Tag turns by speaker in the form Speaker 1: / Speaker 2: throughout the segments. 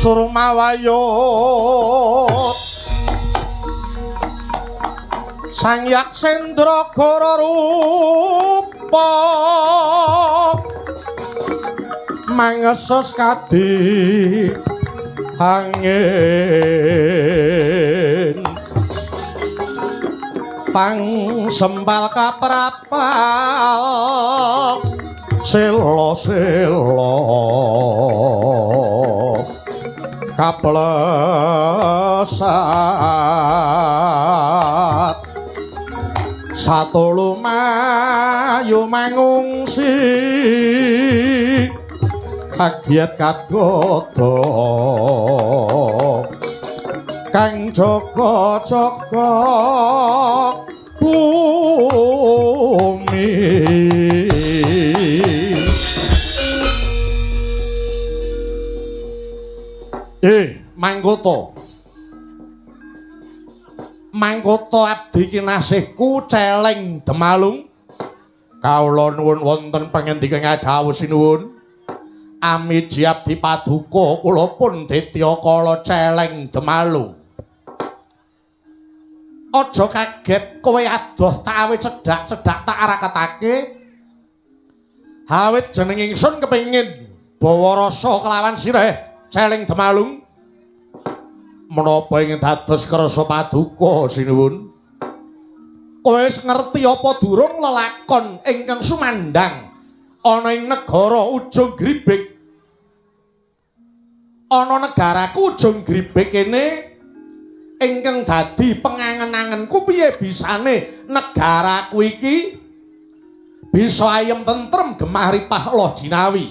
Speaker 1: Surmawayut Sang Yaksendra Gara rupa mangesus kadi angin pang sembal kaprapal sela sela kaplesat satulu mayu mangungsi kagiat kagoda kang jaga-jaga bumi. Mangkota. Mangkota abdi kinasihku Celeng Demalung. Kawula nuwun wonten pangendika ngadhawuh sinuwun. Amiji abdi paduka kula pun Ditya Kala Celeng Demalung. Aja kaget kowe adoh tak awe cedhak-cedhak tak araketake. Awit jeneng ingsun kepengin bawa rasa kelawan sireh Celeng Demalung. Menapa ingin dados kersa paduka sinuwun? Kowe wis ngerti apa durung lelakon ingkang sumandhang ana ing negara Ujung Gribik? Ana negaraku Ujung Gribik kene ingkang dadi pengangen-angenku piye bisane negaraku iki bisa ayem tentrem gemah ripah loh jinawi.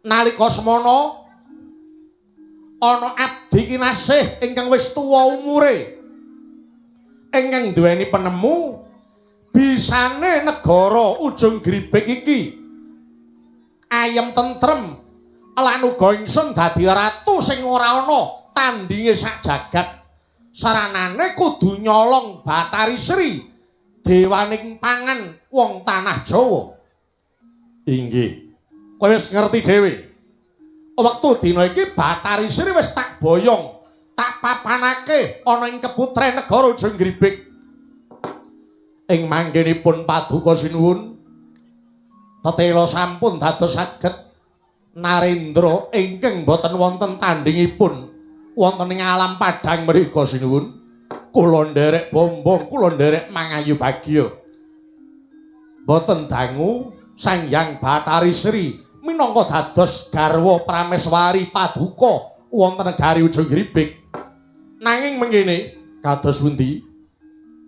Speaker 1: Nalika semono ana abdi kinasih ingkang wis tuwa umure ingkang duweni penemu bisane negara Ujung Gribik iki ayem tentrem lan uga ingsun dadi ratu sing ora ana tandinge sak jagat. Saranane kudu nyolong Bathari Sri, dewaning pangan wong tanah Jawa. Inggih. Kowe wis ngerti dhewe. Wektu dina iki Bathari Sri wis tak boyong, tak papanake ana ing keputren negara Ujung Gribik. Ing manggenipun paduka sinuwun, tetela sampun dados saged narendra ingkang boten wonten tandingipun wonten ing alam padhang mriku sinuwun. Kula nderek bombong, kula nderek mangayu bagya. Boten dangu Sang Hyang Bathari Sri minangka dados garwa prameswari paduka wonten negari Ujung Gribik. Nanging mengkene kados pundi?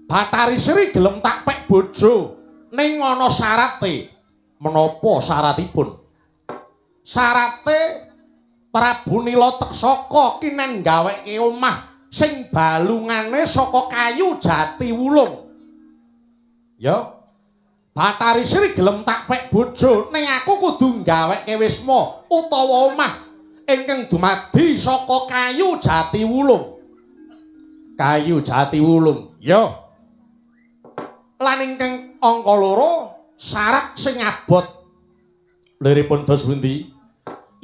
Speaker 1: Bathari Sri gelem tak pek bojo ning ana syarate. Menapa syaratipun? Syarate Prabu Nila Teksaka kinen gaweke omah sing balungane saka kayu jati wulung. Ya. Bathari Sri gelem tak pek bojo ning aku kudu gaweke wisma utawa omah ingkang dumadi saka kayu jati wulung. Kayu jati wulung. Ya. Lan ingkang angka loro syarat sing abot. Liripun dos pundi?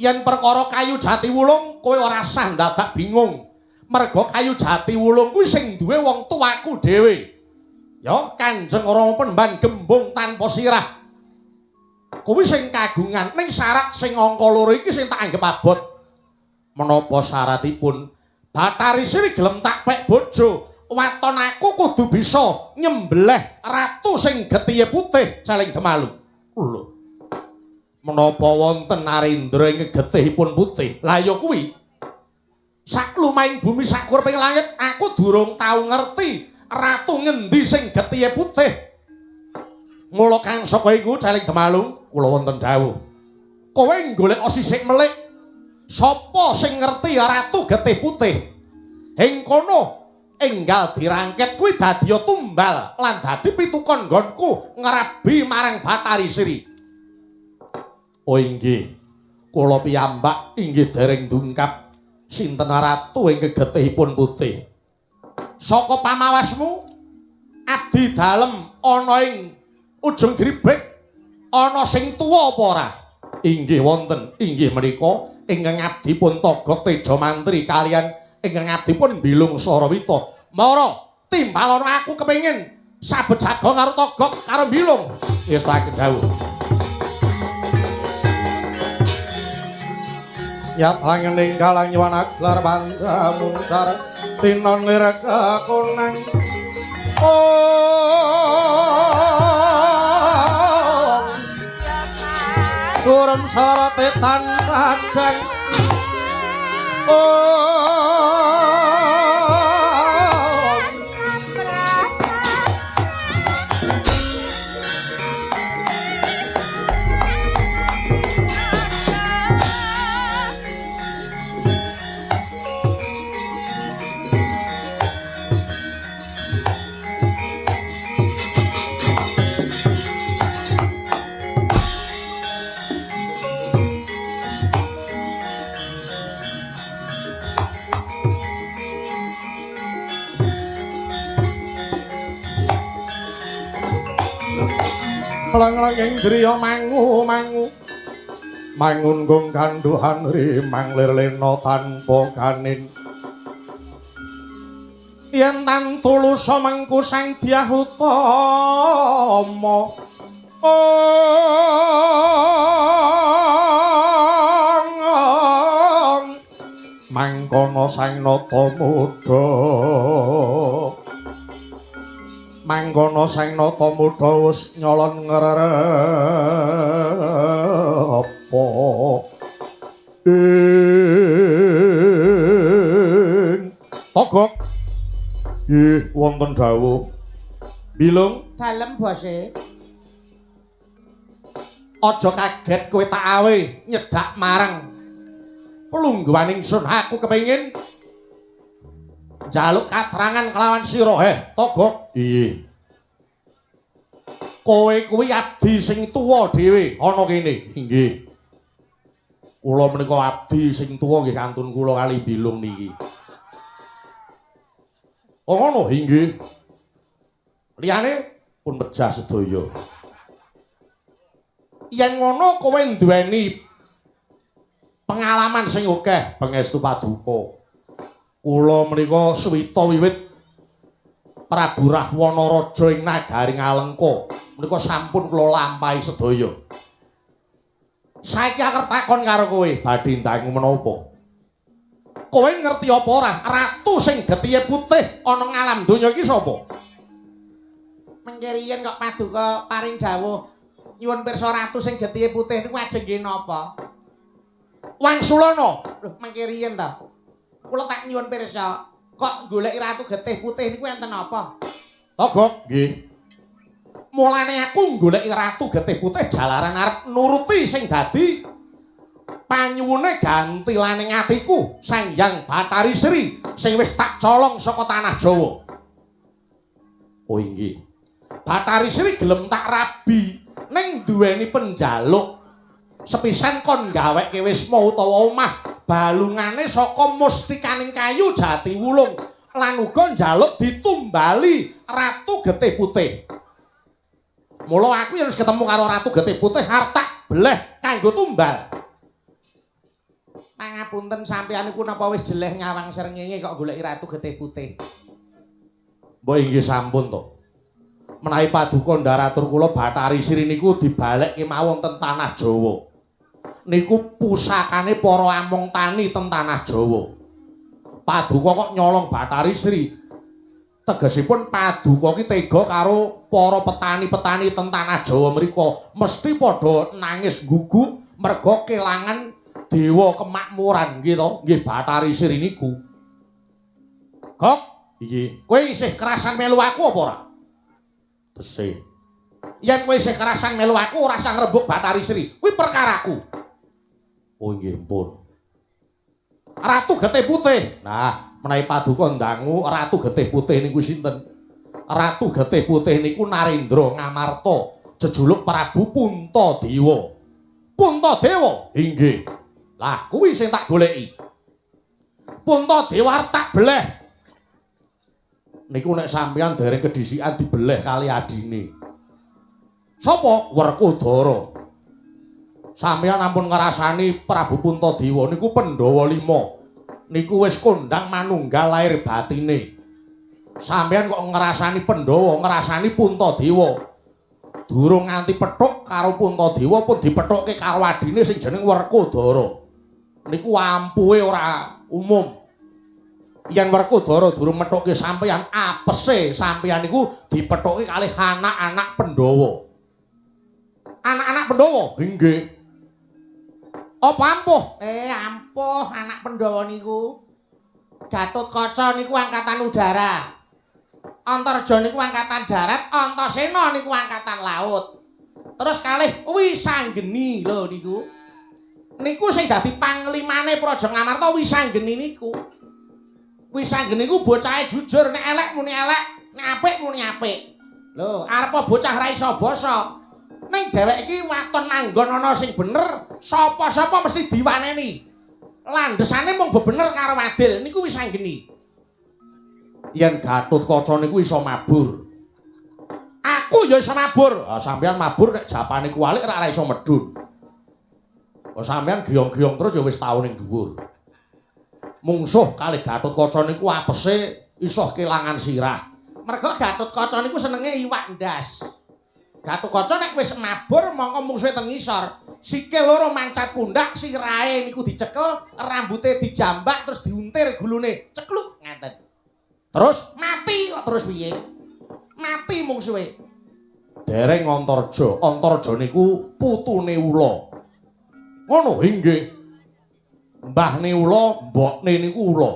Speaker 1: Yen perkara kayu jati wulung kowe ora sah ndadak bingung. Merga kayu jati wulung kuwi sing duwe wong tuaku dhewe. Ya, Kanjeng Rama Penemban Gembung tanpa sirah. Kuwi sing kagungan ning syarat sing angka loro iki sing tak anggep abot. Menapa syaratipun? Bathari Sri gelem tak pek bojo, waton aku kudu bisa nyembelih ratu sing getihe putih Celeng Demalu. Lho. Menapa wonten narendra ing getihipun putih? Lah ya kuwi. Sak lumahing bumi sak kurping langit aku durung tau ngerti ratu ngendi sing getihe putih. Mula kang saka iku Celeng Demalu kula wonten dawuh. Kowe golek sisik melik. Sapa sing ngerti ratu getih putih? Ing kono enggal dirangket kuwi dadi tumbal lan dadi pitukon nggonku ngrabi marang Bathari Sri. Oh inggih. Kula piyambak inggih dereng dungkap sinten ratu ingkang getihipun putih. Saka pamawasmu abdi dalem ana ing Ujung Gribik ana sing tuwa apa ora? Inggih wonten. Inggih menika ingkang abdipun Togok Tejamantri kalian ingkang abdipun Bilung Sarawita. Mara timbal ana aku kepengin sabet jago karo Togok karo Bilung. Wis tak dawuh. Yat langening kalang nyuwana gelar banda muncar tinon lir kekonang. Oh, turun sorote tan padang. Oh, Lang-langing driya mangu-mangu mangun gong kanduhan rimang lir lena tanpa ganin. Yen tan tulusa mengku Sang Dyah Utama. Mangkono Sang Nata Muda. Mangkono Sang Nata Muda wis nyolon ngrerepa ing Togok. Nggih, wonten dawuh. Bilung,
Speaker 2: Dalem bose.
Speaker 1: Aja kaget kowe tak awe nyedak marang pelungguhan ingsun. Aku kepengin njaluk katerangan kelawan sira. Heh, Togok. Iya. Kowe kuwi abdi sing tuwa dhewe ana kene. Inggih. Kula menika abdi sing tuwa nggih kantun kula kali Bilung niki. Oh ngono, inggih. Liyane pun pejah sedaya. Yen ngono kowe nduweni pengalaman sing akeh pangestu paduka. Kula menika suwita wiwit Prabu Rahwana raja ing nagari Ngalengka menika sampun kula lampahi sedaya. Saiki arep takon karo kowe, badhe ndangu menapa? Kowe ngerti apa ora ratu sing getihe putih ana ngalam donya iki sapa?
Speaker 2: Mengke riyen kok paduka paring dawuh nyuwun pirsa ratu sing getihe putih niku ajeng nggih napa?
Speaker 1: Wangsulana.
Speaker 2: Lho, mengke riyen ta. Kula tak nyuwun pirsa, kok goleki ratu getih putih niku enten apa?
Speaker 1: Togok, nggih. Mulane aku goleki ratu getih putih jalaran arep nuruti sing dadi panyuwune gantilane atiku Sang Hyang Bathari Sri sing wis tak colong saka tanah Jawa. Oh inggih. Bathari Sri gelem tak rabi ning duweni penjaluk. Sepisan kon gaweke wisma utawa omah balungane saka mustikaning kayu jati wulung lan uga njaluk ditumbali ratu getih putih. Mula aku yen wis ketemu karo ratu getih putih arep tak beleh kanggo tumbal.
Speaker 2: Pangapunten sampeyan niku napa wis jeleh nyawang srengenge kok goleki ratu getih putih?
Speaker 1: Mbok inggih sampun to. Menawi paduka ndaratur kula Bathari Sri niku dibalekke mawon ten tanah Jawa. Niku pusakane para among tani ten tanah Jawa. Paduka kok nyolong Bathari Sri. Tegesipun paduka ki tega karo para petani-petani ten tanah Jawa mriku. Mesti padha nangis guguk merga kelangan dewa kemakmuran nggih to, nggih Bathari Sri niku. Gok, iki kowe isih kerasan melu aku apa ora? Tesih. Yen kowe isih kerasan melu aku ora usah ngrembug Bathari Sri, kuwi perkaraku. Oh nggih pun. Ratu Getih Putih. Nah, menawi paduka ndangu Ratu Getih Putih niku sinten? Ratu Getih Putih niku Narendra Ngamarta, jejuluk Prabu Puntadewa. Puntadewa? Inggih. Lah kuwi sing tak goleki. Puntadewa arep tak beleh. Niku nek sampeyan dereng kedhisikan dibeleh kali adine. Sapa? Werkudara. Sampeyan ampun ngrasani Prabu Puntadewa niku Pandhawa 5. Niku wis kondhang manunggal lair batine. Sampeyan kok ngrasani Pandhawa, ngrasani Puntadewa. Durung nganti pethuk karo Puntadewa pun dipethukke karo adine sing jeneng Werkudara. Niku ampuhe ora umum. Yen Werkudara durung methukke sampeyan, apese sampeyan niku dipethukke kalih anak-anak Pandhawa. Anak-anak Pandhawa? Inggih. Apa ampuh?
Speaker 2: Ampuh anak Pandhawa niku. Gatotkaca niku angkatan udara. Antarja niku angkatan darat, Antasena niku angkatan laut. Terus kalih Wisanggeni lho niku. Niku sing dadi panglimane Praja Ngamarta Wisanggeni niku. Wisanggeni niku bocahe jujur, nek elek muni elek, nek apik muni apik. Lho, arepa bocah ra iso basa. Ning dheweke iki waton manggon ana sing bener, sapa-sapa mesti diwaneni. Landhesane mung bebener karo adil niku Wisanggeni.
Speaker 1: Yen Gatotkaca niku iso mabur. Aku ya iso mabur. Ah, sampeyan mabur nek japane kuwalik ora iso medhun. Kok sampeyan giyong-giyong terus ya wis tau ning dhuwur. Mungsuh kalih Gatotkaca niku apese iso kelangan sirah.
Speaker 2: Merga Gatotkaca niku senenge iwak ndas. Gatotkaca nek wis mabur mongko mungsuhe teng ngisor. Sikil loro mancat pundak, sirahe niku dicekel, rambute dijambak terus diuntir gulune. Cekluk ngaten.
Speaker 1: Terus
Speaker 2: mati kok terus piye? Mati mati mungsuhe.
Speaker 1: Dereng Antarja, Antarja niku putune ula. Ngono inggih. Mbahne ula, mbokne niku ula.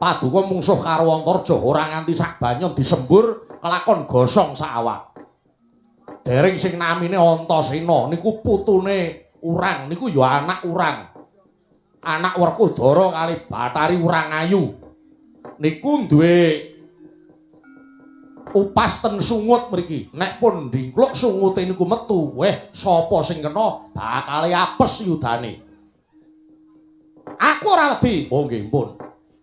Speaker 1: Paduka mungsuh karo Antarja ora nganti sak banyon disembur kelakon gosong sak awak. Dereng sing namine Antasena niku putune urang, niku ya anak urang. Anak Werkudara kali Bathari Urangayu. Niku duwe upas ten sungut mriki. Nek pun ndingkluk sungute niku metu, weh sapa sing kena bakale apes yudane. Aku ora wedi. Oh nggih pun.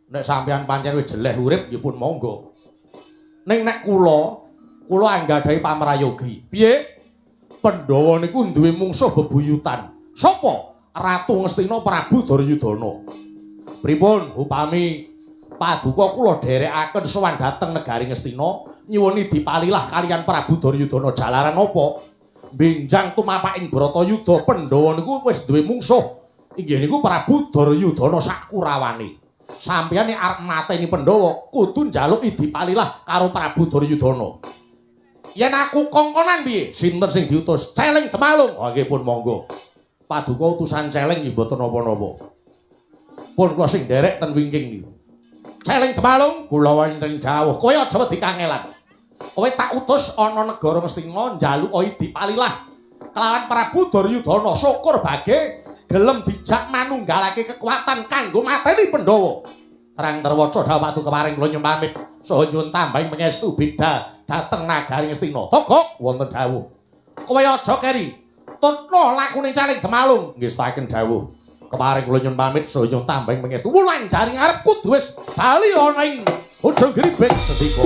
Speaker 1: Nek sampeyan pancen wis jeleh urip nggih pun monggo. Ning nek kula, kula anggadhahi pamrayogi. Piye? Pandhawa niku duwe mungsuh bebuyutan. Sapa? Ratu Ngastina Prabu Duryudana. Pripun upami paduka kula dherekaken sowan dhateng negari Ngastina nyuwuni dipalilah kaliyan Prabu Duryudana jalaran apa? Benjang tumapaking Bratayuda Pandhawa niku wis duwe mungsuh. Inggih niku Prabu Duryudana sakurawane. Sampeyan nek arep mateni Pandhawa kudu njaluk dipalilah karo Prabu Duryudana. Yen aku kongkonan piye? Sinten sing diutus? Celeng Demalung. Oh nggih pun monggo. Paduka utusan celeng nggih mboten napa-napa. Pun kula sing nderek ten wingking niku. Celeng Demalung, kula wonten dawuh, kowe aja wedi kangelan. Kowe tak utus ana negara Ngastina njaluk dipalilah kelawan Prabu Duryudana. Syukur bage gelem dijak manunggalake kekuatan kanggo mateni Pandhawa. Terang terwaca dawuh paduka paring kula nyuwun pamit saha nyuwun tambahing pangestu bidal dhateng nagari Ngastina. Togok wonten dawuh. Kowe aja keri. Tutno lakune Celeng Demalung. Nggih setaken dawuh. Keparing kula nyuwun pamit saha nyuwun tambahing pangestu. Wulan jari ngarep kudu wis bali ana ing Ujung Gribek sendika.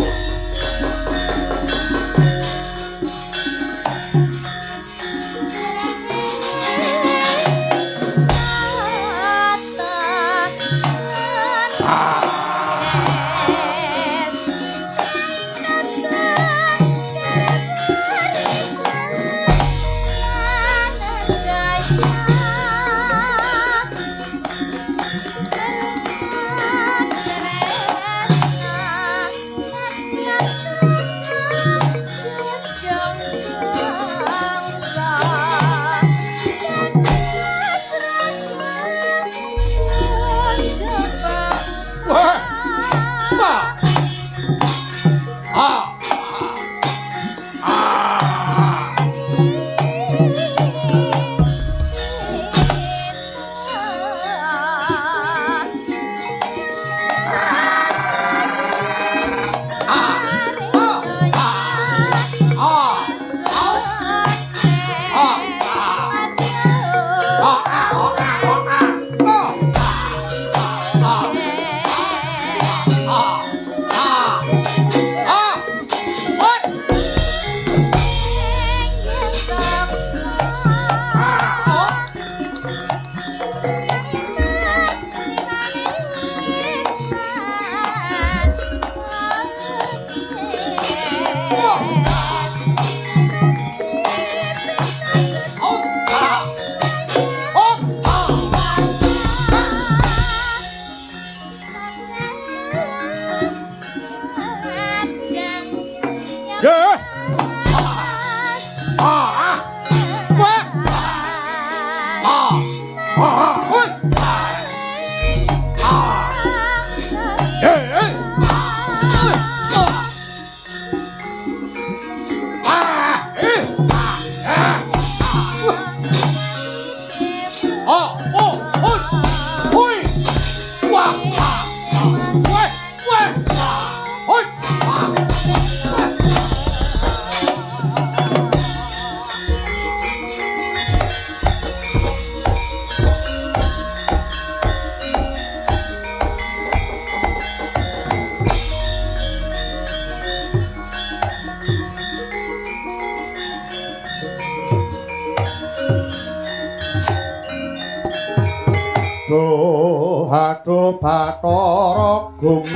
Speaker 1: Aduh Bathara Gung.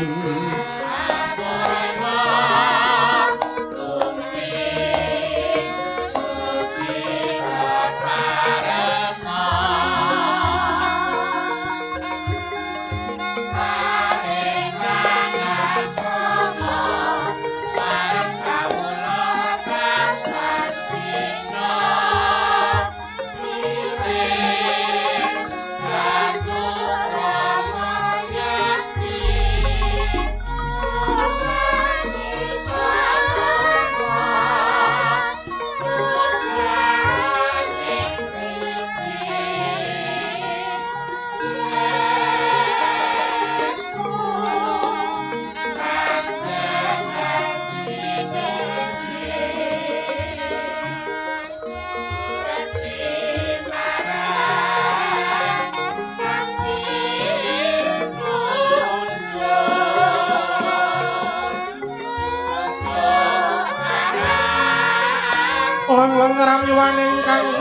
Speaker 1: Lang-lang ramiwaning kang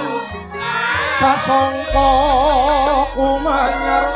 Speaker 1: sasongko kumanyar.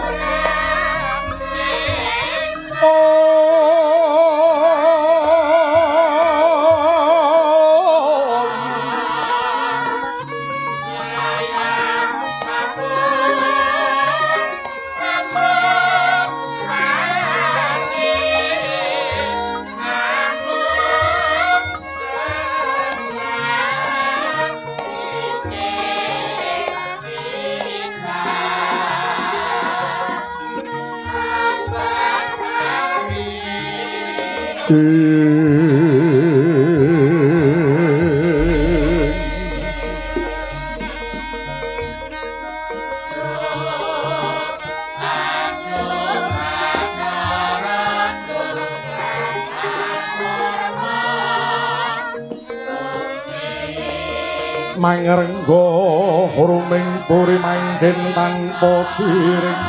Speaker 1: Mangrenggo ruming puri manggen tanpa siring.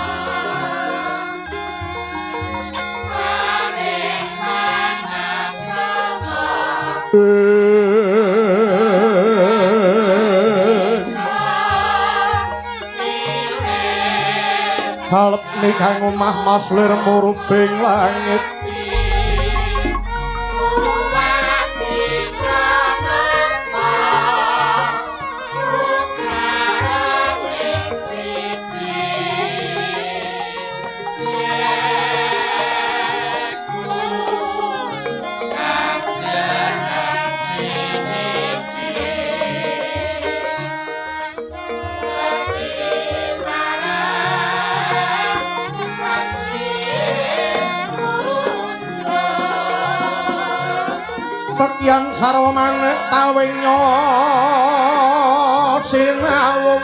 Speaker 1: Halep nikang omah mas lir murubing langit. Tekyan sarwa manik tawenya sinawung.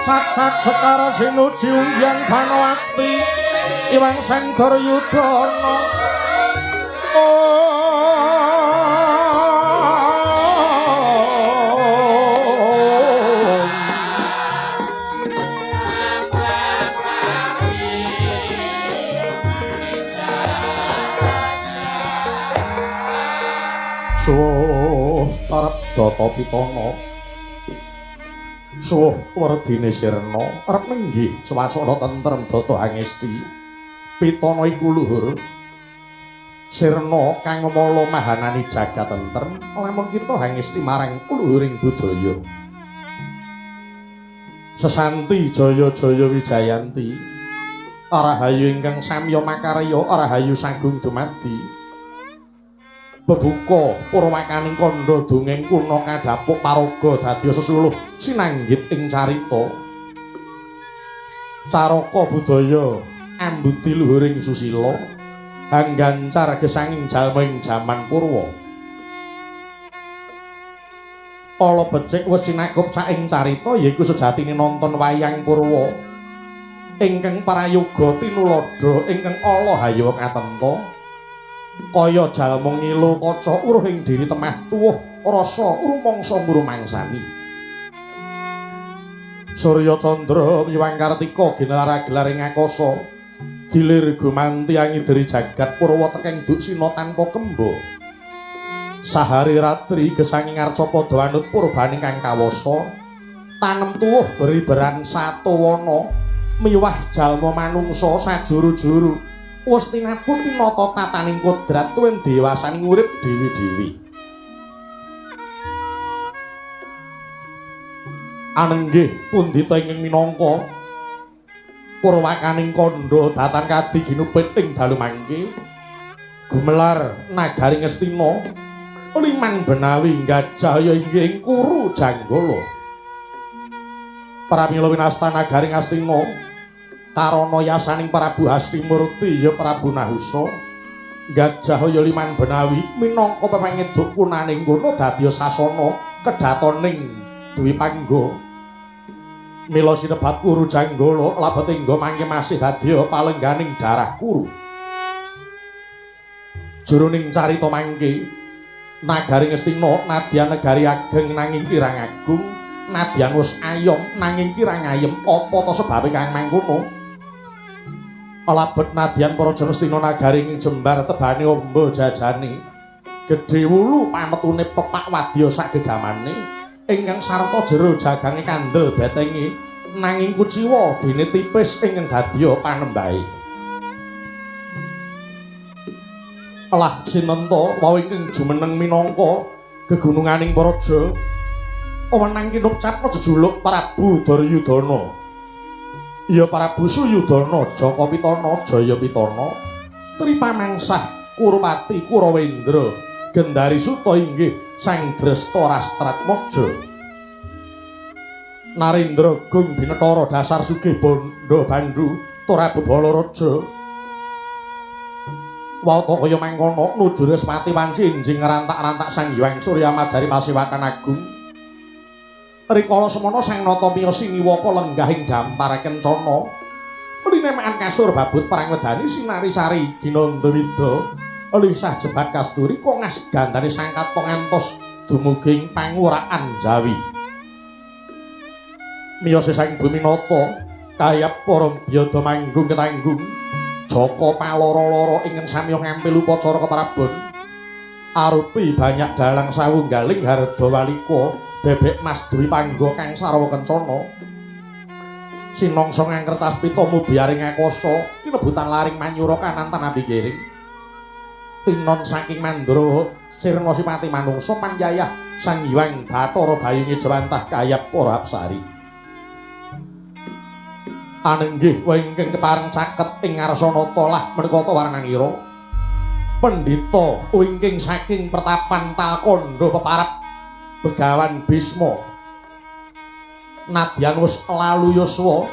Speaker 1: Sat-sat sekara sinuji unggyan Banowati Iwang Sang Duryudana. Suwuh arep data pitana. Suwuh werdine sirna arep nenggih swasana tentrem data angesti. Pitana iku luhur. Sirna kang mala mahanani jagat tentrem lamun kita hangesti marang luhuring budaya. Sesanti jaya jaya wijayanti. Rahayu ingkang samya makarya, rahayu sagung dumadi. Bebuka purwakaning kandha dongeng kuna kadhapuk paraga dadi sesuluh sinanggit ing carita. Caraka budaya ambudi luhuring susila hanggancar gesanging jalma ing jaman purwa. Ala becik wis sinakup saking carita yaiku sejatine nonton wayang purwa ingkang prayoga tinuladha ingkang ala hayo katenta. Kaya jalma ngilu kaca uruh ing diri temah tuwuh rasa rumangsa ngrumangsani. Surya Candra Miwang Kartika ginelar gelar ing akasa. Gilir gumanti angideri jagat purwa tekeng duksina tanpa kemba. Sahari ratri gesanging arcapada anut purbaning kang kawasa. Tanem tuwuh beriberan satuwana miwah jalma manungsa sajuru-juru. Wis tinapun tinata tataning kodrat tuwin dewasaning urip dewi-dewi. Anenggih pundhita ingkang minangka purwakaning kandha datan kadi ginupit ing dalu mangke gumelar nagari Ngastina liman benawi gajah ya inggih ing Kuru Janggala. Pramila winasta nagari Ngastina karana yasaning Prabu Hastimurti ya Prabu Nahusa gajah ya liman benawi minangka pepangeduk kunaning kono dadi sasana kedhatoning Dwipangga. Mila sinebat Kuru Janggala labet ingga mangke masih dadi palengganing darah Kuru. Jroning carita mangke Nagari Ngastina nadyan negari ageng nanging kirang agung, nadyan wis ayom nanging kirang ayem. Apa ta sebabe kang mangkono? Labet nadyan Praja Ngastina nagari ing jembar tebane amba jajane. Gedhe wulu pametune pepak wadya sak gegamane ingkang sarta jero jagange kandel betenge nanging kuciwa dene tipis ingkang dadya panembahe. Lah sinenta wau ingkang jumeneng minangka gegununganing praja wenang kinupcap jejuluk Prabu Duryudana. Ya Prabu Suyudana Jaka Pitana Jaya Pitana Tripamangsah Kurupati Kurawendra Gendari Suta inggih Sang Dresta Rastratmaja. Narendra Gung Binetara dasar sugih bondo bandu Prabu Balaraja. Wawata kaya mangkono nuju Respati wanci enjing rantak-rantak Sang Hyang Surya Majari Pasiwakan Agung. Rikala semana Sang Nata miyos siniwaka lenggah ing dampar kencana. Linemekan kasur babut perang wedani sinari sari ginandawida. Lisah jebat kasturi kongas gandane sang katon ngantos dumugi ing panguraan Jawi. Miyos Sang Buminata kayap para byada manggung ketanggung. Jaka paloro-loro ingkang samya ngampil upacara keprabon. Arupi banyak dalang sawunggaling harda walika bebek Mas Dwi Pangga kang sarwa kencana. Sinongso ngangkertas pita mubiaring akasa kinebutan laring manyura kanan tanapi kiring. Tinon saking mandra sirna sipati manungsa panjayah Sang Hyang Bathara Bayu Ngejawantah kayap para apsari. Anenggih wingking kepareng caket ing ngarsanata lah menika ta warnanira. Pendhita wingking saking pertapan Talkandha peparab Begawan Bisma. Nadyan wis lalu yuswa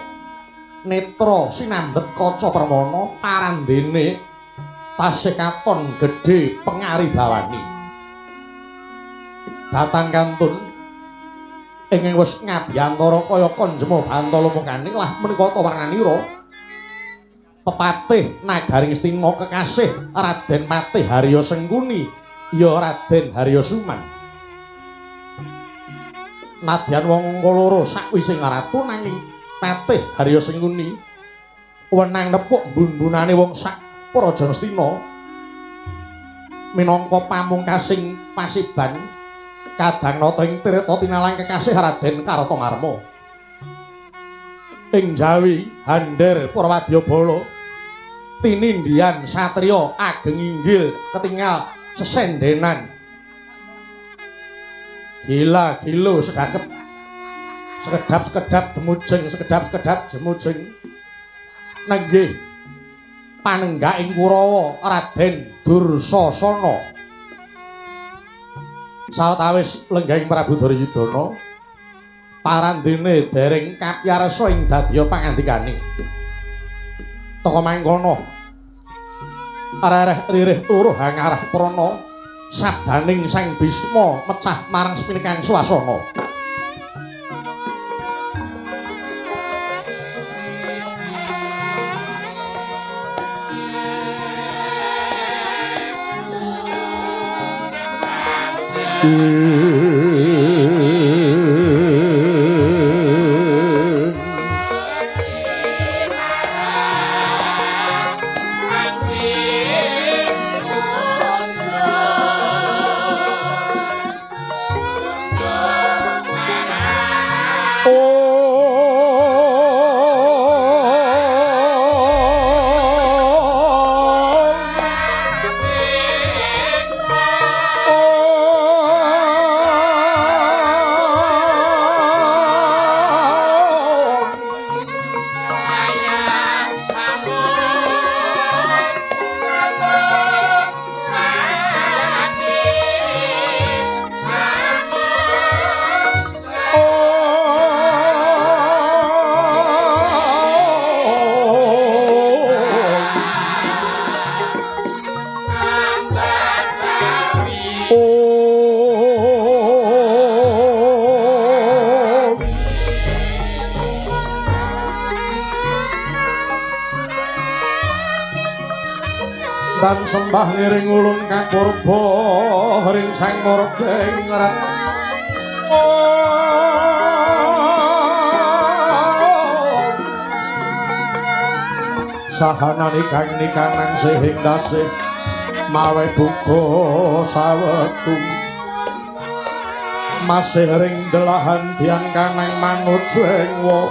Speaker 1: netra sinambet kaca permana parandene tasih katon gedhe pengaribawani. Datang kantun ingkang wis ngabiyantara kaya kanjema bantala mukane lah menika ta warnanira. Pepatih nagari Ngastina kekasih Raden Patih Harya Sengkuni ya Raden Harya Suman. Nadyan wong loro sakwise ngratu nanging Patih Harya Sengkuni wenang nepuk bun-bunane wong sak Praja Ngastina minangka pamungkasing pasiban kadang nata ing tirta tinalang kekasih Raden Kartamarma. Ing Jawi Hander Purwadyabala tinindian satriya ageng inggil ketingal sesendenan. Gila gilo sedakep sekedap-sekedap gemujeng sekedap-sekedap jemujeng. Nenggih panenggak ing Kurawa Raden Dursasana. Sawetawis lenggahing Prabu Duryudana parandene dereng kapiyarsa ing dadya pangandikane. Teka mangkono areh ririh turuh hangarah prana sabdaning Sang Bisma mecah marang sepinekang swasana. Oh. Dan sembah ngiring ulun kapurba ring sang murbeng rat. Sahanani kang nikanang sihing dasih mawe buka sawetung masih ring delahan dian kanang manuju ing wa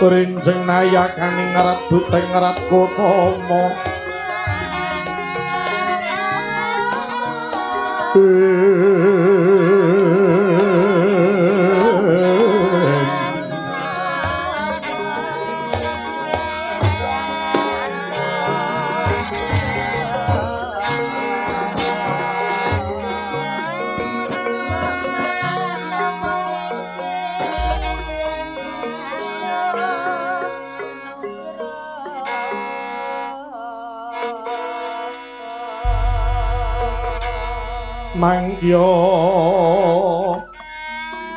Speaker 1: rinjing nayakaning raduteng rat kutama. Mangkya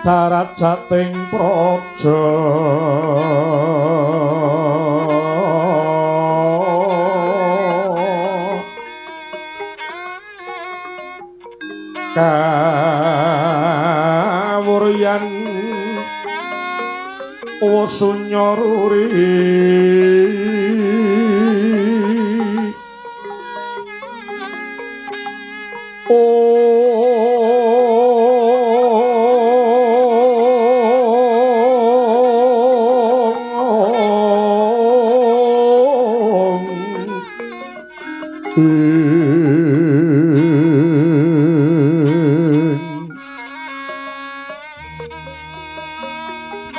Speaker 1: darajating praja kawuryan wasunya ruri.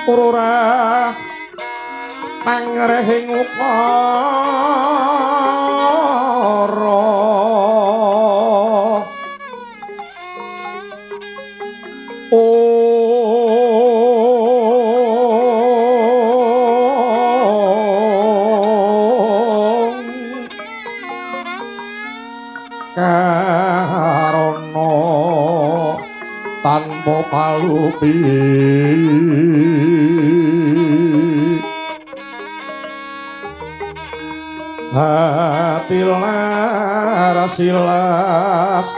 Speaker 1: Ora pangrehing ukara karana tanpa palupi hati laras silastuti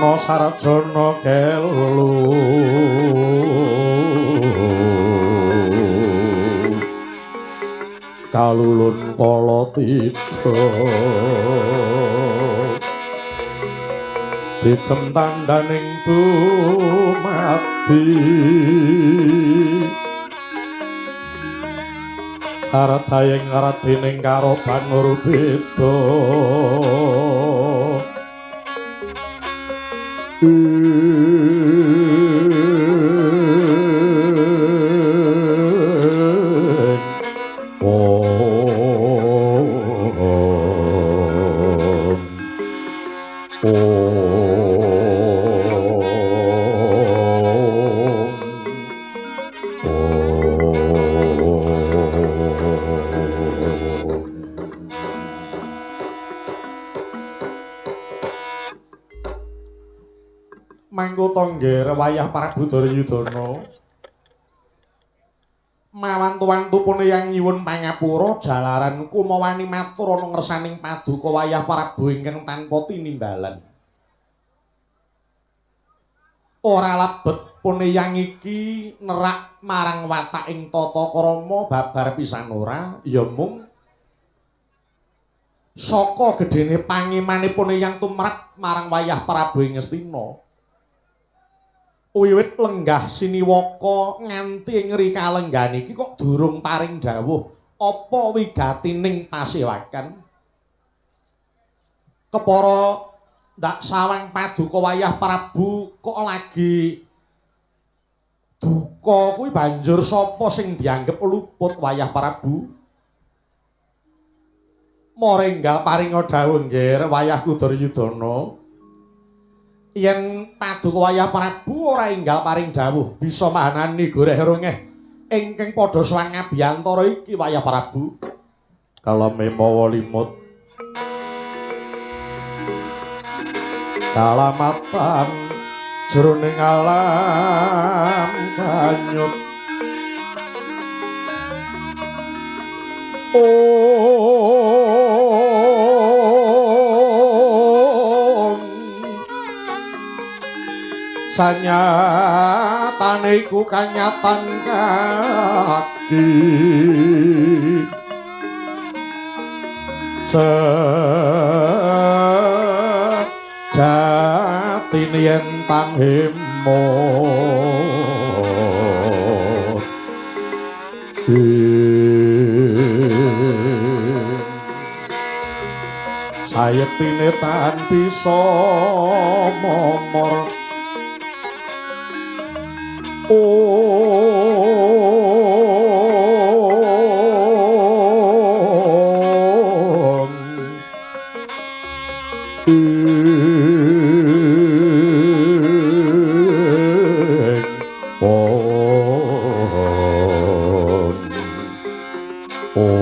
Speaker 1: no sarjana kelu kalulun kala tida didem tandaning dumadi aradayeng radining karoban urbeda. Mangkutangger wayah Prabu Duryudana mawantu-wantupun yang nyuwun pangapura jalaran kumawani matur ana ngersaning paduka wayah Prabu ingkang tanpa tinimbalan. Ora lebet puneyang iki nerak marang wataking tata krama babar pisan ora, ya mung saka gedene pangimane puneyang tumrap marang wayah Prabu ing Ngastina. Wiwit lenggah siniwaka nganti ngri kalenggan iki kok durung paring dawuh apa wigatining pasewakan. Kepara ndak sawang paduka wayah Prabu kok lagi duka kuwi banjur sapa sing dianggep luput wayah Prabu? Morenggal paringa dawuh nggih wayahku Duryudana. Yen paduka wayah Prabu ora enggal paring dawuh bisa mahanani goreh rongeh Ingkang padha sowan ngabiyantara iki Wayah Prabu. Kaleme mawa limut kalamatan jroning alam kanyut. Om sanyatane iku kanyatan kaki sejatine yen tan hemot sayektine tan bisa momor. Om ing pon om om.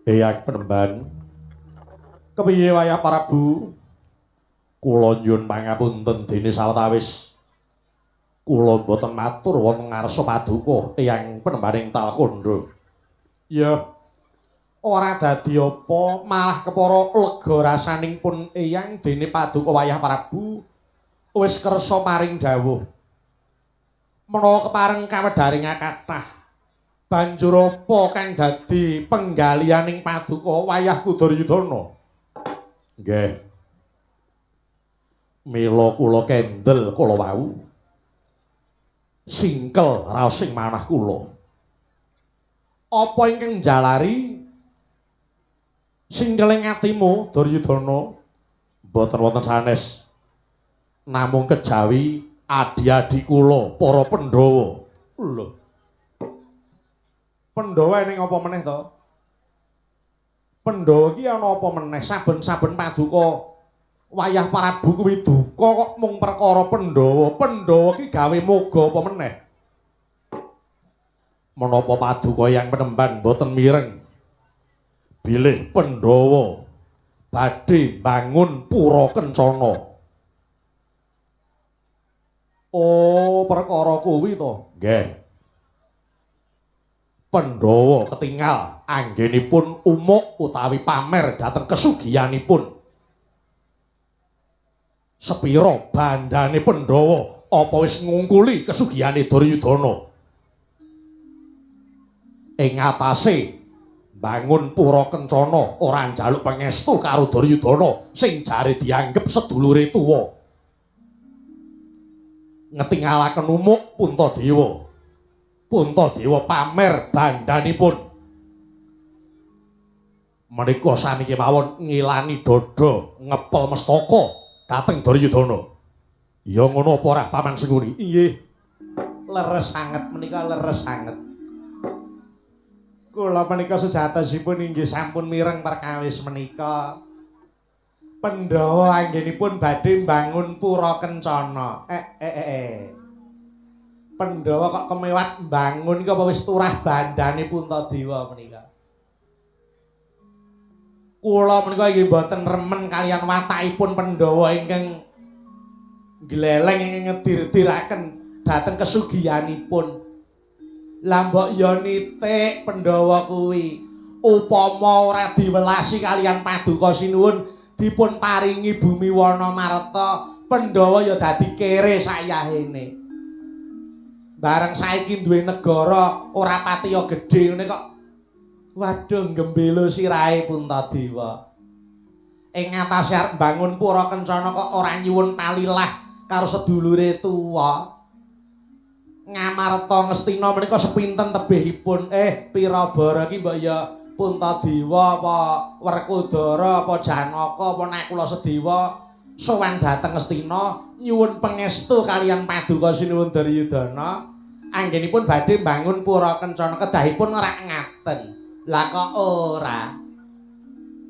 Speaker 1: Eyang Penemban, kepiye Wayah Prabu? Kula nyuwun pangapunten dene sawetawis kula mboten matur wonten ngarsa paduka Eyang Penembaning Talkandha. Ya, ora dadi apa, malah kepara lega rasaning pun Eyang dene paduka Wayah Prabu wis kersa paring dawuh. Menawa kepareng kawedharing kathah, banjur apa kang dadi penggalihaning paduka Wayahku Duryudana? Nggih. Mila kula kendel kala wau. Singkel raos ing manah kula. Apa ingkang njalari singkeling atimu Duryudana? Mboten wonten sanes. Namung kejawi adi-adi kula para Pandhawa. Lho. Pandhawa ning apa meneh to? Pandhawa iki ana apa meneh? Saben-saben paduka Wayah Prabu kuwi duka kok mung perkara Pandhawa. Pandhawa iki gawe moga apa meneh? Menapa paduka Eyang Penemban mboten mireng bilih Pandhawa badhe mbangun pura kencana? Oh, perkara kuwi to? Nggih. Pandhawa ketingal anggenipun umuk utawi pamer dhateng kesugihanipun. Sepira bandane Pandhawa apa wis ngungkuli kesugihane Duryudana? Ing atase mbangun pura kencana ora njaluk pangestu karo Duryudana sing jare dianggep sedulure tuwa. Ngetingalaken umuk Puntadewa. Puntadewa pamer bandanipun. Menika sami kemawon ngilani dada ngepel mestaka dhateng Duryudana. Ya ngono apa ora Paman Sengkuni? Inggih.
Speaker 2: Leres sanget menika, leres sanget. Kula menika sejatosipun inggih sampun mireng perkawis menika. Pandhawa anggenipun badhe mbangun pura kencana. Pandhawa kok kemewat mbangun iki apa wis turah bandane Puntadewa menika. Kula menika inggih mboten remen kaliyan watakipun Pandhawa ingkang gleleng ingkang ngedir-diraken dhateng kesugihanipun. Lah mbok ya nitik Pandhawa kuwi upama ora diwelasi kaliyan paduka sinuwun dipun paringi bumi wana marta, Pandhawa ya dadi kere sayahene. Bareng saiki duwe negara ora patiya gedhe ngene kok waduh gembelo sirahe Puntadewa. Ing ngatasé arep mbangun pura kencana kok ora nyuwun palilah karo sedulure tuwa. Ngamarta Ngastina menika sepinten tebihipun? Pira bara iki mbok ya Puntadewa apa Werkudara apa Janaka apa Nakula Sedewa sowan dhateng Ngastina nyuwun pangestu kaliyan paduka sinuwun Duryudana Anggenipun badhe mbangun pura kencana kedahipun rak ngaten. Lah kok ora?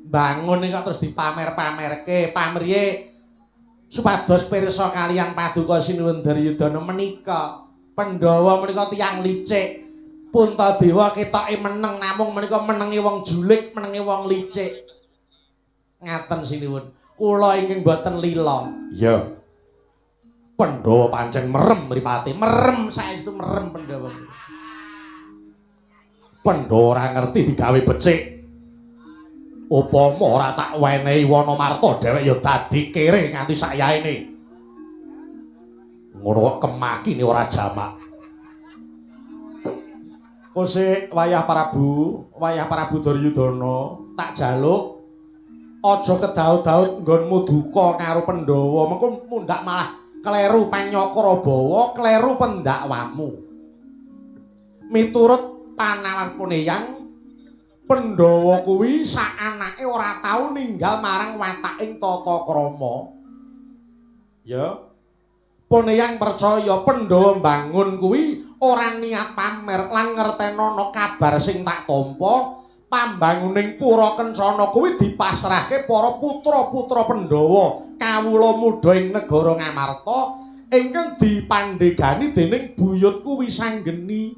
Speaker 2: Bangun kok terus dipamer-pamerke, pamriye supados pirsa kaliyan paduka Sinuwun Duryudana menika. Pandhawa menika tiyang licik. Puntadewa ketoke meneng namung menika menenge wong julik, menenge wong licik. Ngaten sinuwun. Kula ingkang boten lila.
Speaker 1: Iya. Pandhawa pancen merem mripate,
Speaker 2: merem saestu merem Pandhawa.
Speaker 1: Pandhawa ora ngerti digawe becik. Upama ora tak wenehi Wanamarta dhewek ya dadi kere nganti sayaene. Ngono kok kemakine ora jamak.
Speaker 2: Kosek wayah Prabu Duryudana, tak jaluk aja kedaut-daut nggonmu duka karo Pandhawa, mengko mundhak malah kleru panyakra bawa, kleru pendakwamu. Miturut panawan Eyang, Pandhawa kuwi sak anake ora tau ninggal marang wataking tata krama. Ya. Poneyang percaya Pandhawa mbangun kuwi ora niat pamer lan ngertenono kabar sing tak tampa, pambanguning pura kencana kuwi dipasrahke para putra-putra Pandhawa kawula muda ing negara Ngamarta ingkang dipandhegani dening buyutku Wisanggeni.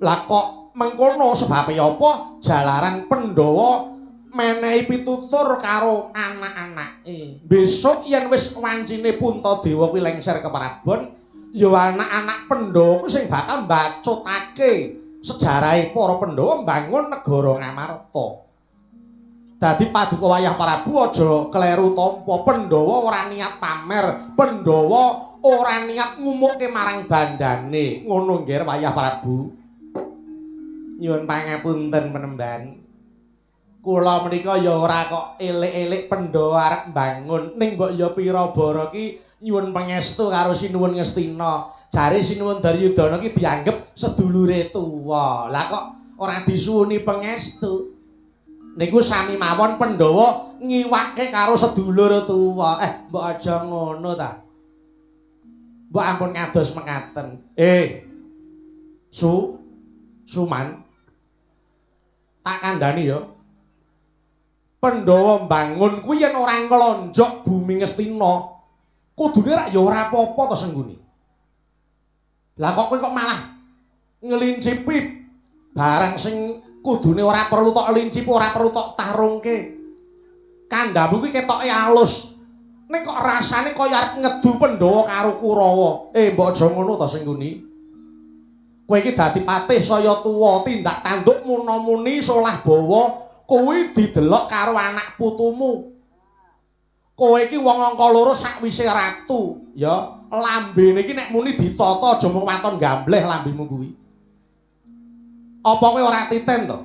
Speaker 2: Lah kok mengkono sebabe apa? Jalaran Pandhawa menehi pitutur karo anak-anake. Besok yen wis wancine Puntadewa kuwi lengser ke Prabon, ya anak-anak Pandhawa kuwi sing bakal mbacutake sejarahe para Pandhawa mbangun negara Ngamarta. Dadi paduka wayah Prabu aja kleru tampa, Pandhawa ora niat pamer, Pandhawa ora niat ngumukke marang bandane. Ngono nggih wayah Prabu. Nyuwun pangapunten penemban. Kula menika ya ora kok elik-elik Pandhawa arep mbangun, ning mbok ya pira bara ki nyuwun pangestu karo Sinuwun Ngastina. Jare Sinuwun Duryudana ki dianggep sedulure tuwa. Lah kok ora disuwuni pangestu? Niku sami mawon Pandhawa ngiwake karo sedulur tuwa. Mbok aja ngono ta. Mbok ampun kados mekaten. Suman, tak kandhani ya. Pandhawa mbangun kuwi yen ora nglonjok bumi Ngastina, kudune rak ya ora apa-apa to Sengguni. Lah kok kowe kok malah ngelincipi barang sing kudune ora perlu tok lincip, ora perlu tok tarungke. Kandhamu kuwi ketoke alus. Ning kok rasane kaya arep ngedu Pandhawa karo Kurawa. Mbok aja ngono to Sengguni. Kowe iki dadi patih saya tuwa, tindak tanduk muna-muni solah bawa, kuwi didelok karo anak putumu. Kowe iki wong angka loro sakwise ratu, ya. Lambene iki nek muni ditata aja mung waton gambleh lambemu kuwi. Apa kowe ora titen to?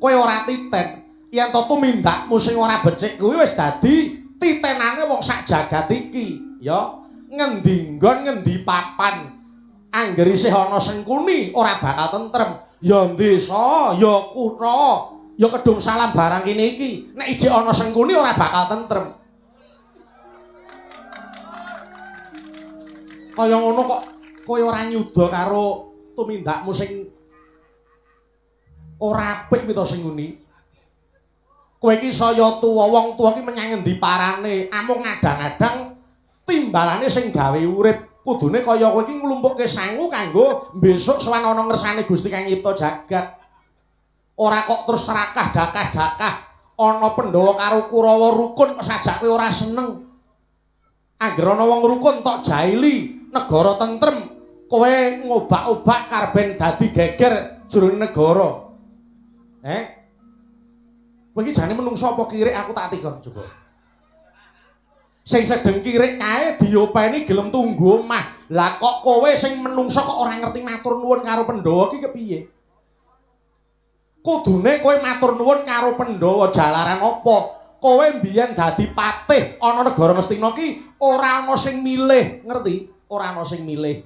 Speaker 2: Kowe ora titen. Yen to tumindakmu sing ora becik kuwi wis dadi titenane wong sak jagat iki, ya. Ngendi nggon ngendi papan. Angger isih ana Sengkuni ora bakal tentrem. Ya desa, ya kutha, ya Kedung Salam barang kene iki. Nek ijik ana Sengkuni ora bakal tentrem. Kaya ngono kok kowe ora nyuda karo tumindakmu sing ora apik kuwi to Sengkuni. Kowe iki saya tuwa, wong tuwa iki menyang ngendi parane, amung ngadang-adang timbalane sing gawe urip. Kudune kaya kowe iki nglumpukke sangu kanggo besok sowan ana ngersane Gusti Kang Nyipta jagat. Ora kok terus serakah dakah-dakah ana Pandhawa karo Kurawa rukun kok sajak kowe ora seneng. Angger ana wong rukun tok jaili, negara tentrem, kowe ngobak-obak karben dadi geger jroning negara. Kowe iki jane menungso apa kirik aku tak tikon coba. Sing sedeng kirik kae diopeni gelem tunggu omah. Lah kok kowe sing menungso kok ora ngerti matur nuwun karo Pandhawa iki kepiye? Kudune kowe matur nuwun karo Pandhawa jalaran apa? Kowe mbiyen dadi patih ana negara Ngastina ki ora ana sing milih, ngerti? Ora ana sing milih.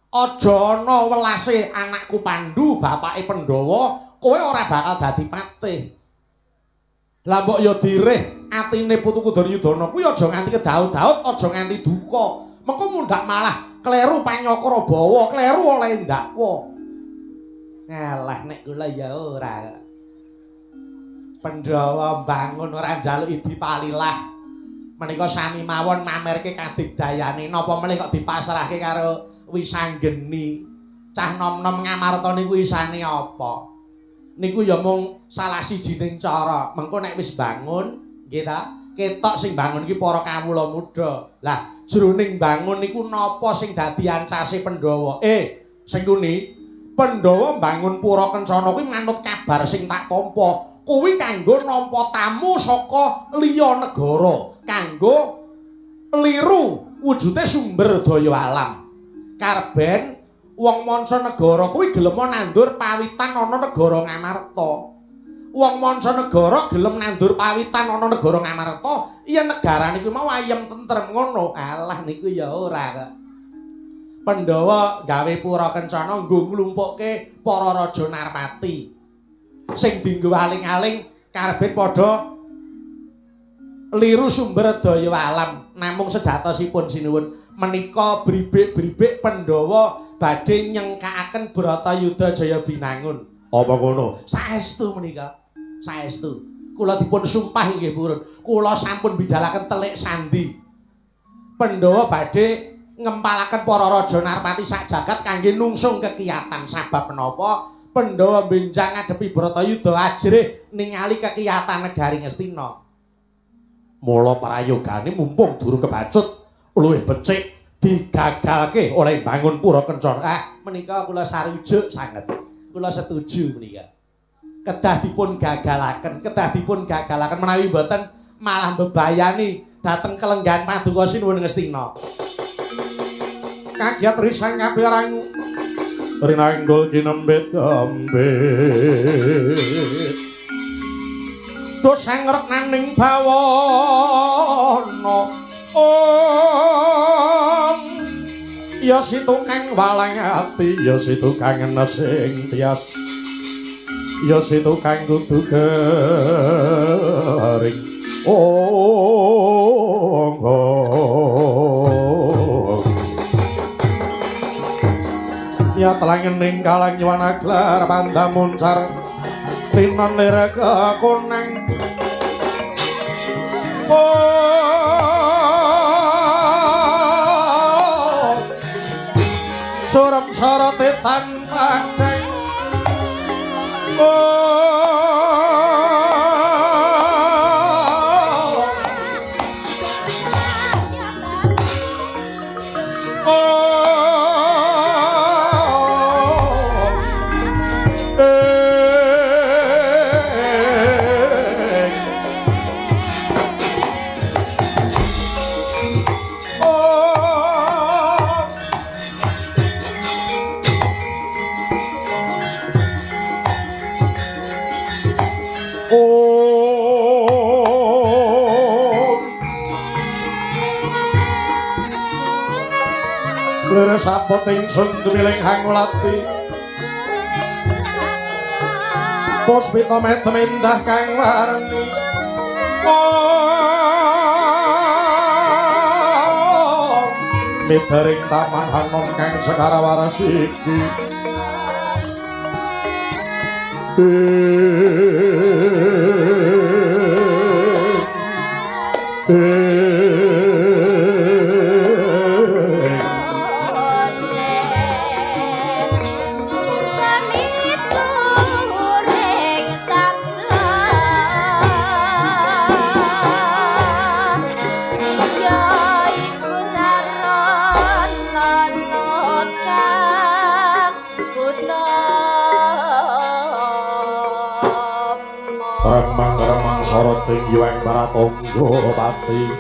Speaker 2: Aja ana welase anakku Pandu, bapake Pandhawa, kowe ora bakal dadi patih. Lah mbok ya dirih atine putuku Duryudana kuwi aja nganti kedaut-daut, aja nganti duka. Mengko mundhak malah
Speaker 1: kleru panyakra bawa, kleru oleh ndakwa.
Speaker 2: Ngalah nek kula ya ora. Pandhawa mbangun ora njaluk dipalilah. Menika sami mawon mamerke kadigdayane, napa melih kok dipasrahke karo Wisanggeni. Cah nom-nom Ngamarta niku isane apa? Niku ya mung salah sijining cara. Mengko nek wis bangun, nggih ta? Ketok sing bangun iki para kawula muda. Lah, jroning bangun niku napa sing dadi ancase Pandhawa? Sing kuni Pandhawa mbangun Pura Kencana kuwi manut kabar sing tak tampa. Kuwi kanggo nampa tamu saka liya negara, kanggo liru wujude sumber daya alam. Karben wong manca negara kuwi gelem nandur pawitan ana negara Ngamarta. Wong manca negara gelem nandur pawitan ana negara Ngamarta, yen negarane kuwi mau ayem tentrem ngono. Alah niku ya ora kok. Pandhawa gawe Pura Kencana nggo nglumpukke para raja Narpati. Sing dienggo aling-aling karben padha liru sumber daya alam. Namung sejatosipun sinuwun menika bribik-bribik Pandhawa badhe nyengkakaken Bratayuda Jaya Binangun.
Speaker 1: Apa ngono?
Speaker 2: Saestu menika. Saestu. Kula dipun sumpah inggih purun. Kula sampun bidalaken telik sandi. Pandhawa badhe ngempalaken para raja Narpati sak jagat kangge nungsung kekiyatan. Sabab menapa? Pandhawa benjang ngadepi Bratayuda ajrih ningali kekiyatan negari Ngastina.
Speaker 1: Mula prayogane mumpung durung kebacut luwih becik digagalke oleh bangun Pura Kencana.
Speaker 2: Ah, menika kula sarujuk sanget. Kula setuju menika. Kedah dipun gagalaken, kedah dipun gagalaken menawi mboten malah mbebayani dhateng kelenggahan paduka Sinuwun Ngastina.
Speaker 1: Kagiat risang kabeh orang rinanggul kinembet gambit. Dosa ngretnaning bawana. Om ya si tukang walang ati, ya si tukang nesing tias, ya si tukang kudu garing. Om ya telangening kalang yuwana glar pandamuncar tinon lir kekonang. Oh surem sorote tan padhang. Oh sapot ingsun tumiling hangulati puspita medem endah kang warni. Oh midering taman hanom kang sekara waras iki. Remang-remang soroting yuweng Baratangga pati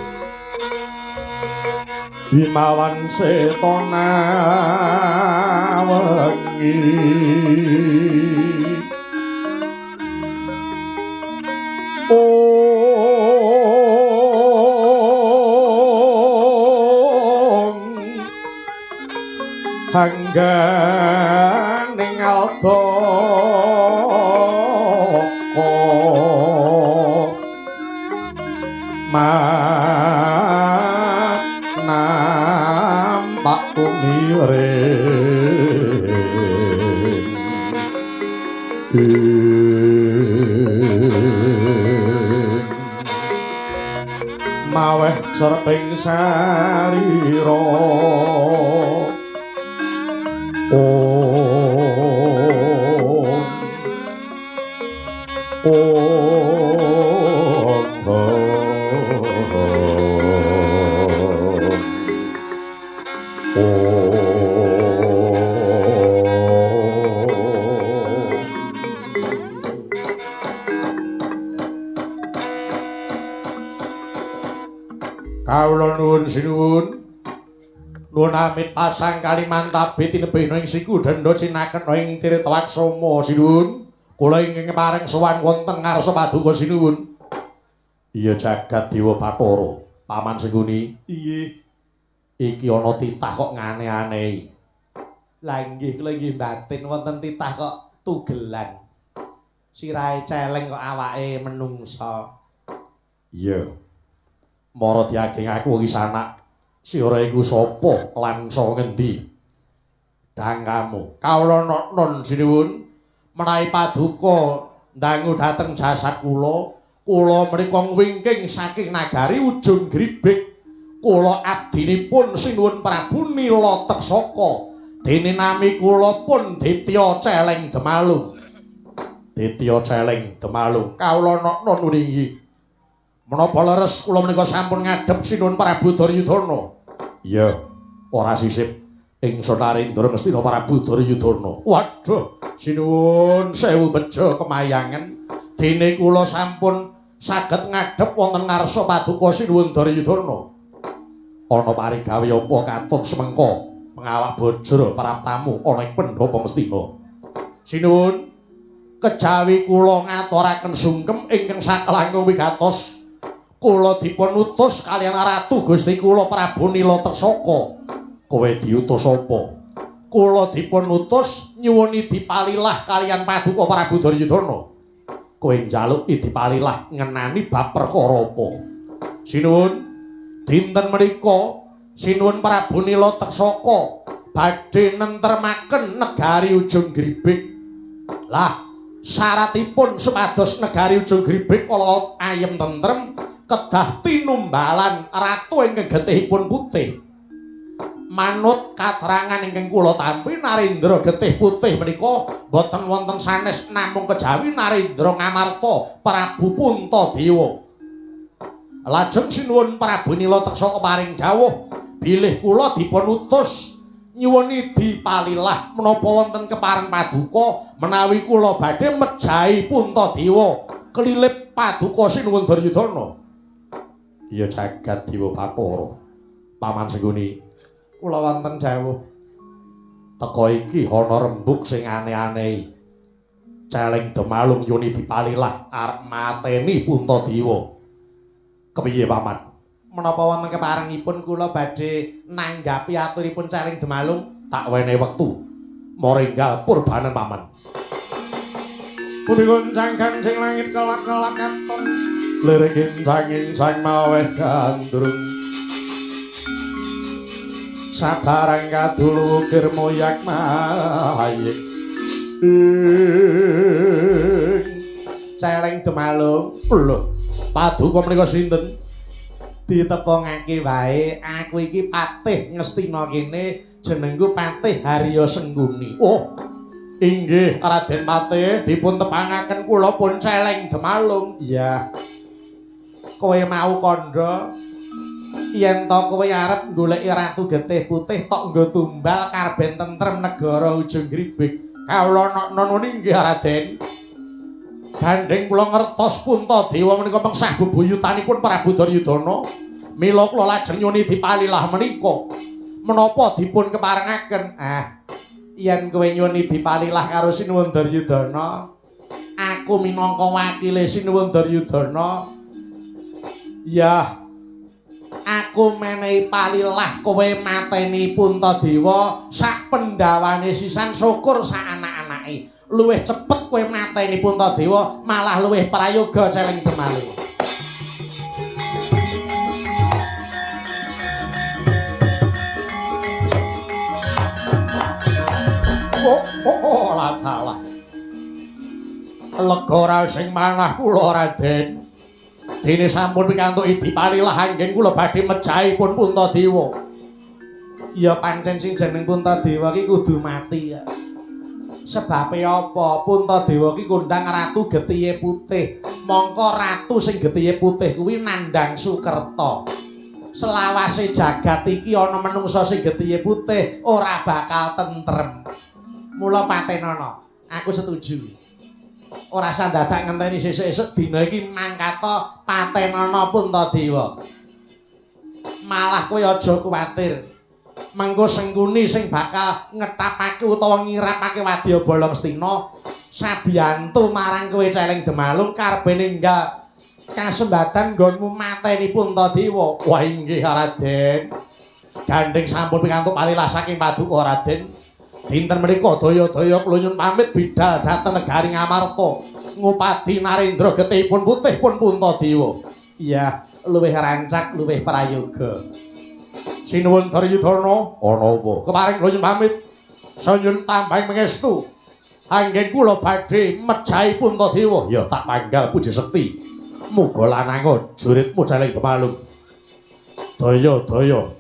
Speaker 1: Himawan setona wengi. Om hangganing aldaka nampak Miring maweh serping sarira Kawula nuwun sinuwun. Nuwun amit pasang Kalimantabe tinebihna ing siku denda cinakena ing Tirta Waksama sinuwun. Kula ingkang pareng sowan wonten ngarsa paduka sinuwun. Iya jagat Dewa Bathara, Paman Sengkuni.
Speaker 2: Inggih.
Speaker 1: Iki ana titah kok ngane-anehi.
Speaker 2: Lah inggih kula inggih batin wonten titah kok tugelan. Sirahe celeng kok awake menungsa.
Speaker 1: Iya. Mara diageng aku iki sanak. Sira iku sapa lan saka ngendi? Dangkamu. Kawula non sinuwun. Menawi paduka ndangu dhateng jasad kula, kula menika ngwingking saking nagari Ujung Gribik. Kula abdinipun Sinuwun Prabu Nila Teksaka. Dene nami kula pun Ditya Celeng Demalung. Ditya Celeng Demalung. Kawula non inggih. Menapa leres kula menika sampun ngadhep Sinuwun Prabu Duryudana? Iya, ora sisip ingsun Narendra Ngastina Prabu Duryudana. Waduh, sinuwun sewu bejo kemayangan. Dene kula sampun saged ngadhep wonten ngarsa paduka Sinuwun Duryudana. Ana parigawe apa katon semengka pengawak bajra praptamu ana ing pendhapa Ngastina. Sinuwun, kejawi kula ngaturaken sungkem ingkang saklangkung wigatos. Kula dipun utus kaliyan Ratu Gusti kula Prabu Nila Teksaka. Kowe diutus apa? Kula dipun utus nyuwuni dipalilah kaliyan paduka Prabu Duryudana. Kowe njaluk dipalilah ngenani bab perkara apa? Sinuwun, dinten menika Sinuwun Prabu Nila Teksaka badhe nentremaken negari Ujung Gribik. Lah, syaratipun supados negari Ujung Gribik kala ayem tentrem kedah tinumbalan ratu ingkang getihipun putih. Manut katerangan ingkang kula tampi Narendra getih putih menika boten wonten sanes namung kejawi Narendra Ngamarta Prabu Puntadewa. Lajeng Sinuwun Prabu Nila Teksaka paring dawuh bilih kula dipun utus nyuwuni dipalilah menapa wonten kepareng paduka menawi kula badhe mejahi Puntadewa kelilip paduka Sinuwun Duryudana. Iya jagat Dewa Bathara. Paman Sengkuni,
Speaker 2: kula wonten dawuh.
Speaker 1: Teka iki ana rembug sing aneh-anehi. Celeng Demalung yuni dipalilah arep mateni Puntadewa. Kepiye Paman?
Speaker 2: Menapa wonten keparengipun kula badhe nanggapi aturipun Celeng Demalung?
Speaker 1: Tak wenehi wektu. Moringgal purbanan Paman. Bumi goncang kancing langit kelap-kelap katon. Lirik incang-incang maweh gandrung. Sabarang kadulu ukir moyak mayik.
Speaker 2: Celeng Demalung.
Speaker 1: Lho, paduka menika sinten?
Speaker 2: Ditepungake wae, aku iki Patih Ngastina kene, jenengku Patih Harya Sengguni.
Speaker 1: Oh, inggih Raden Patih, dipun tepangaken kula pun Celeng Demalung.
Speaker 2: Iya. Kowe mau kandha yen to kowe arep goleki Ratu Getih Putih tok nggo tumbal karben tentrem negara Ujung Gribik.
Speaker 1: Kawula nononi inggih Raden. Gandheng kula ngertos Puntadewa menika mengsah bebuyutanipun Prabu Duryudana. Mila kula lajeng nyuwuni dipalilah menika. Menapa dipun keparengaken?
Speaker 2: Ah, yen kowe nyuwuni dipalilah karo Sinuwun Duryudana, aku minangka wakile Sinuwun Duryudana. Ya, aku menehi palilah kowe mateni Puntadewa sak pendawane sisan syukur sak anak-anake. Luwih cepet kowe mateni Puntadewa malah luwih prayoga Celeng Demalung.
Speaker 1: Oh, ora salah. Lega ora sing manah kula Raden. Dene sampun pikantuk idi palilah anggen kula badhe mejahi pun Puntadewa. Ya pancen sing jeneng Puntadewa ki kudu mati ya. Sebabe apa? Puntadewa ki kondang ratu getihe putih. Mongko ratu sing getihe putih kuwi nandhang Sukerta. Selawase jagat iki ana menungsa sing getihe putih ora bakal tentrem. Mula patenana, aku setuju. Ora usah dadak ngenteni sesuk-esuk dina iki mangkata patenana Puntadewa. Malah kowe aja kuwatir. Mengko Sengkuni sing bakal ngetapake utawa ngirapake wadya Bolong Stina sabiyantu marang kowe Celeng Demalung karepe ninggal kasembatan nggonmu mateni Puntadewa. Wah inggih Raden. Gandeng sampun pikantuk palilah saking paduka Raden. Dinten menika daya-daya kula nyuwun pamit bidal dhateng negari Ngamarta ngupadi Narendra getihipun putih pun Puntadewa. Iya, luwih rancak luwih prayoga. Sinuwun Duryudana, ana apa? Keparing kula nyuwun pamit. Sanyun tambahing pangestu. Anggen kula badhe mejahi Puntadewa. Ya tak panggal puji sekti. Muga lanang juritmu Celeng Demalung. Daya-daya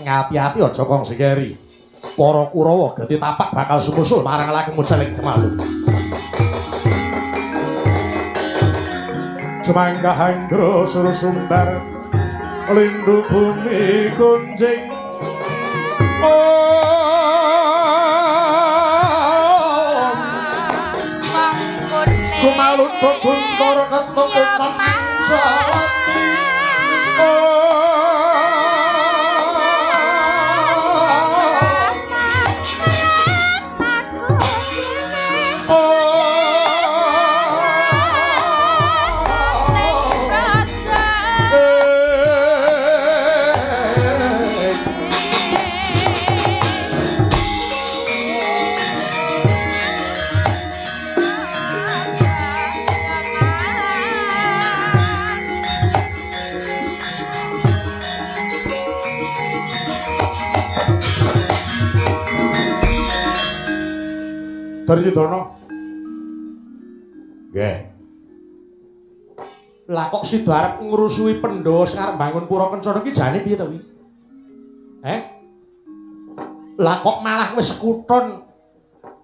Speaker 1: ngati-ati aja kongsi keri. Para Kurawa geti tapak bakal sumusul marang lakumu Celeng Demalung. Jemangga hanggra surusumbar lindu bumi kunjing. Om Kumalutho guntur ketuk manjati. Duryudana. Nggih. Lah kok sida arep ngrusuhi Pandhawa sing arep bangun pura kencana iki jane piye to kuwi? Eh? Lah kok malah wis sekuton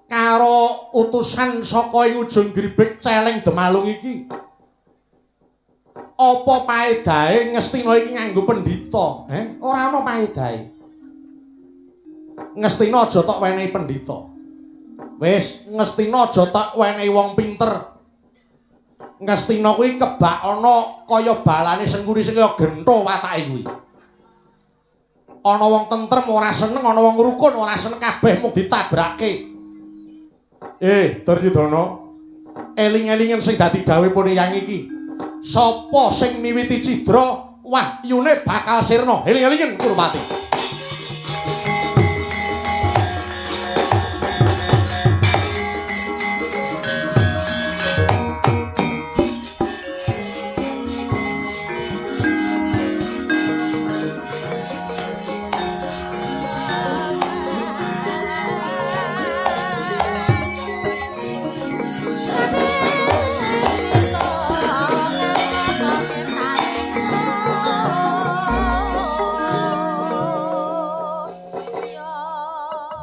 Speaker 1: karo utusan saka ing ujung gribek Celeng Demalung iki. Apa paedahe Ngastina iki nganggo pendhita? Eh? Ora ana paedahe. Ngastina aja tok wenehi pendhita. Wis Ngastina aja tak wenehi wong pinter. Ngastina kuwi kebak ana kaya balane Sengkuni sing kaya gentho watake kuwi. Ana wong tentrem ora seneng, ana wong rukun ora seneng, kabeh mung ditabrake. Duryudana, eling-elingen sing dadi dawuhipun Eyang iki. Sapa sing miwiti cidra, wahyune bakal sirna. Eling-elingen Kurupati.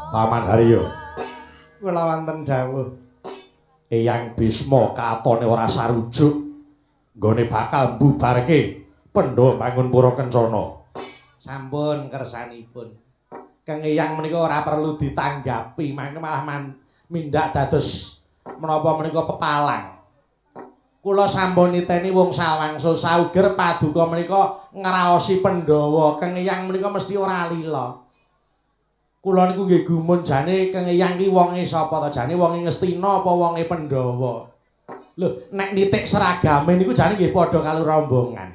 Speaker 1: Paman Haryo, kula wonten dawuh. Eyang Bisma katone ora sarujuk nggone bakal mbubarke Pandhawa bangun pura kencana. Sampun kersanipun. Kang Eyang menika ora perlu ditanggapi, mangke malah mindak dados menapa menika pepalang. Kula sampun niteni wong sawangsul sauger paduka menika ngraosi Pandhawa. Kang Eyang menika mesti ora lila. Kula niku nggih gumun jane Kang Eyang ki wonge sapa to? Jane wonge Ngastina apa wonge Pandhawa? Lho, nek nitik seragame niku jane nggih padha karo rombongan.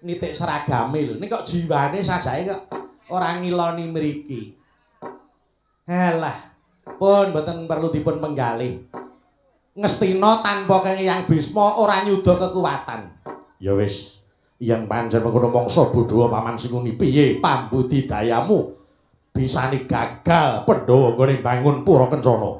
Speaker 1: Nitik seragame lho. Nek kok jiwane sajake kok ora ngiloni mriki. Halah, pun mboten perlu dipun penggalih. Ngastina tanpa Kang Eyang Bisma ora nyuda kekuatan. Ya wis, yen pancen mengkono mangsa bodho Paman Sengkuni piye pambudidayamu? Bisane gagal Pandhawa nggone bangun pura kencana.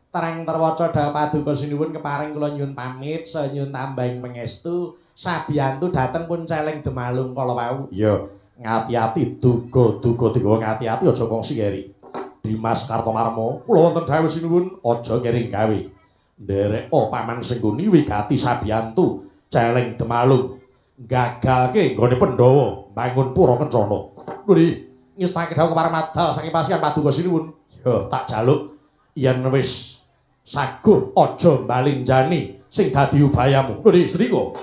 Speaker 1: Terang terwaca dawuh paduka sinuwun keparing kula nyuwun pamit saha nyuwun tambahing pangestu sabiyantu dhateng pun celeng Demalung kala wau. Iya, ngati-ati duga-duga digawa ngati-ati aja kongsi keri. Dimas Kartomarmo, kula wonten dawuh sinuwun aja keri gawe. Ndereka paman Sengguni wigati sabiyantu celeng Demalung gagalke nggone Pandhawa bangun pura kencana. Nuri ngestake dawuh kepareng madal saking pasihan paduka sinuwun. Ya tak jaluk yen wis saguh aja balinjani sing dadi ubayamu. Nuri sendika.